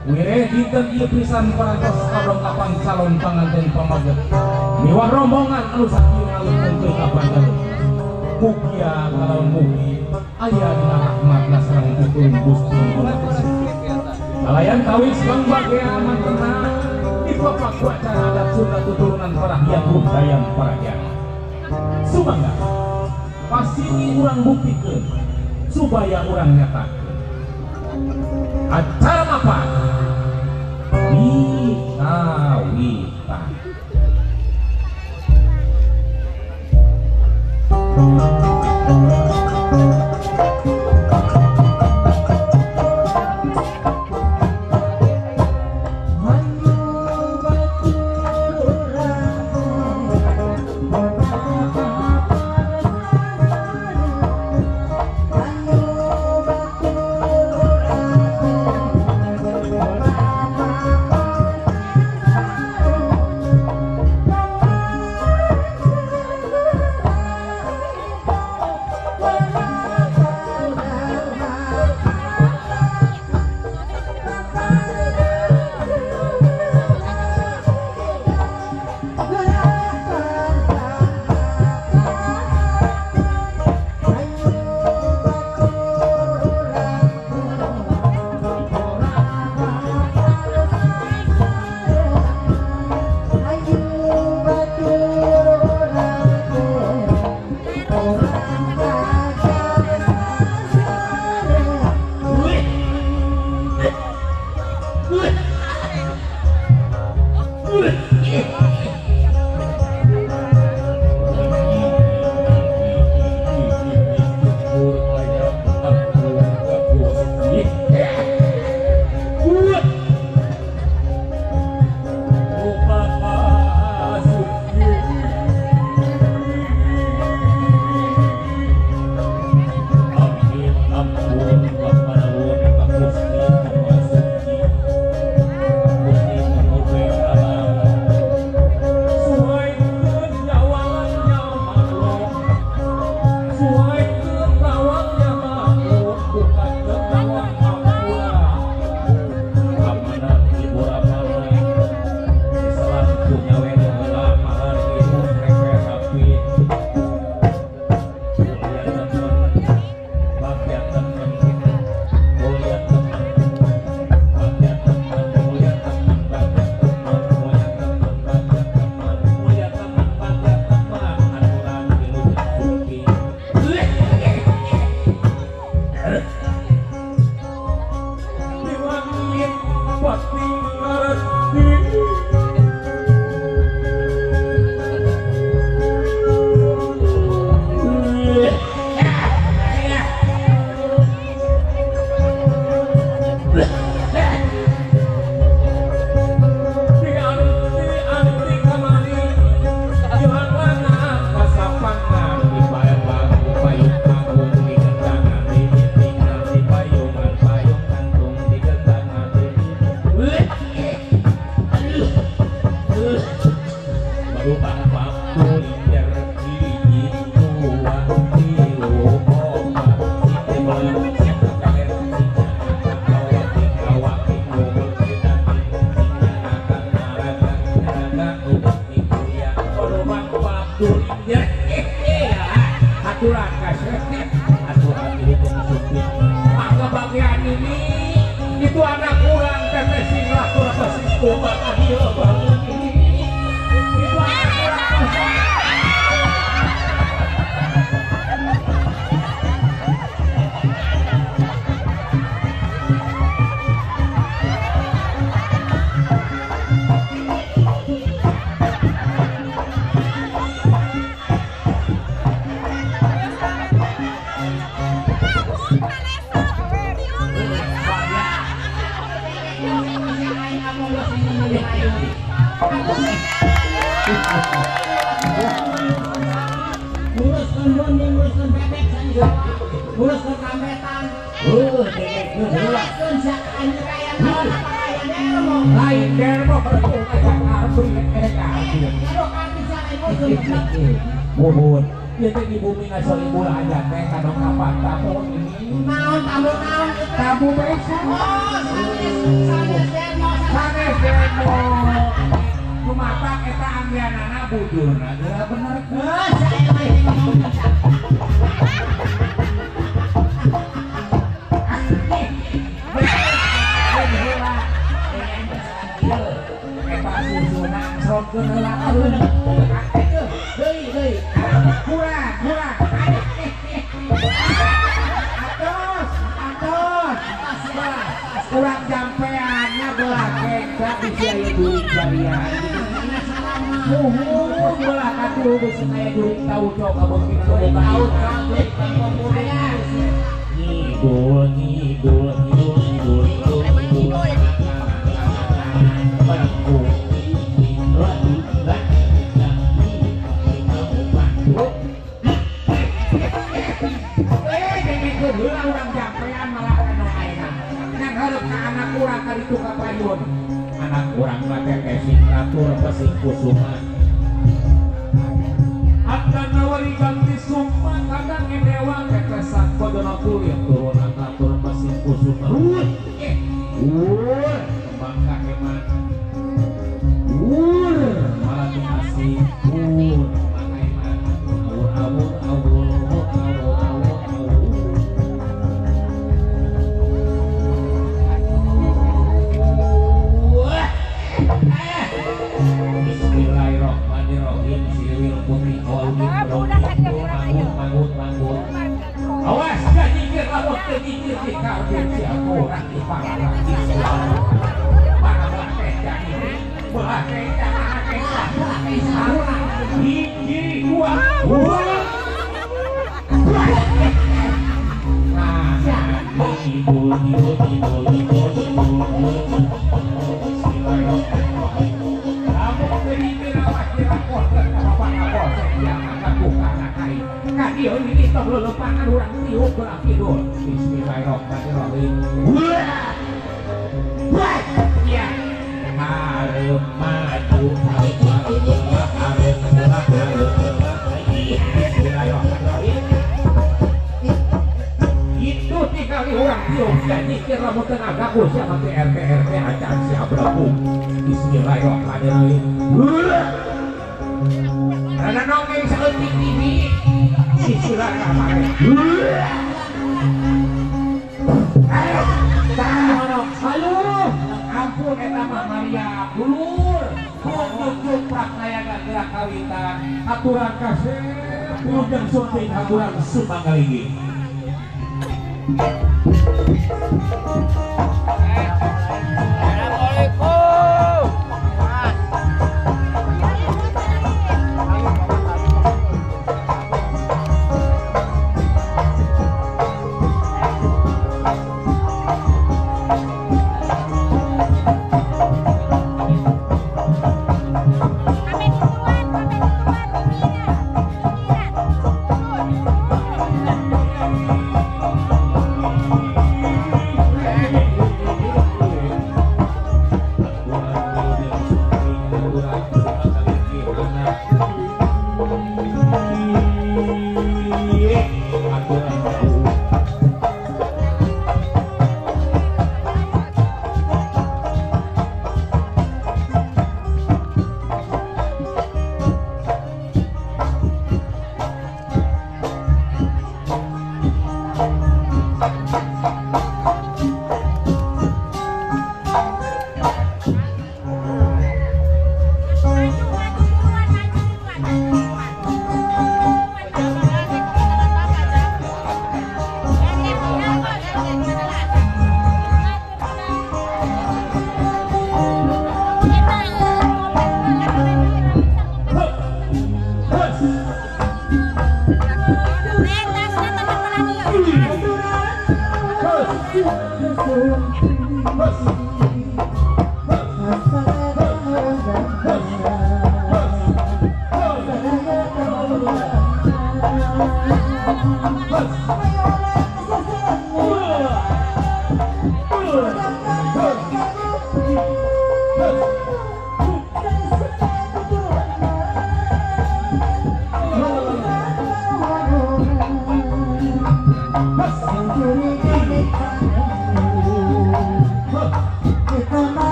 Wireh dinten ieu pisan parantos kadongkapan calon panganten pamaget. Miwah rombongan anu sakieu ngalungkeun ka Pandalu. Mugia kalawan mugi aya dina rahmatna sareng tutulung Gusti Nu Maha. Kalayan kawis bangbagea mantena dipapaku acara adat Sunda tuturunan Parahyangan Budaya Parahyangan. Sumangga pasti urang buktikeun supaya urang nyatakeun. Acara apa? Dikawitan. Mohon, ieu teh di bumi ngasolibul aja teh kadongkapan tamu ini. Naon tamu naon? Tamu besan. Oh, sanes sanes. Panggianana bujurna geura bener. Heuh, saya mah ngomong. Susuna heula deui deui. Kurang, kurang. Atos, atos. Kurang jampeannya belah kecap bisi aya duit jarian. Muhun belah katuh bisi aya duit tauco kabeungkeun tauco. Ngidul ngidul ngidul ngidul ngidul. Anak urang mah teh sing katur pesing kusuma. Atana wari ganti summa kadang edewa tetesan kodono kulit turunan katur pesing kusuma. Ur kembang kaheman. Ur malah masih ur kembang kaheman. Awur awur awur awur awur awur. Bismillahirrahmanirrahim. Siwil putih mangut mangut. Awas gak nyingkir lamun teu nyingkir di karpet si aku urang di pangarang. Belah keca ini, belah keca, belah keca, hiji dua, nah, ngidul ngidul ngidul ngidul ngidul. Bismillahirrahmanirrahim. Bismillahirrahmanirrahim. Ya, hareup maju, hareup hareup hareup. Bismillahirrahmanirrahim. Itu tikali urang tiup sia nyikir lamun tenaga ku sia mah teh RT RT acan sia berembuk. Bismillahirrahmanirrahim. Rada nongeng saeutik TV. Bismillahirrahmanirrahim. Aduh, ampun eta mah Maria dulur. Kudu praknayaga gerak kawitan, aturan kasep, wilujeng sunting aturan sumangaligi. Assalamualaikum.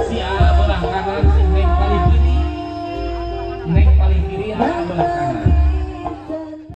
Si A belah kanan, si Neng paling kiri, Neng paling kiri, A belah kanan.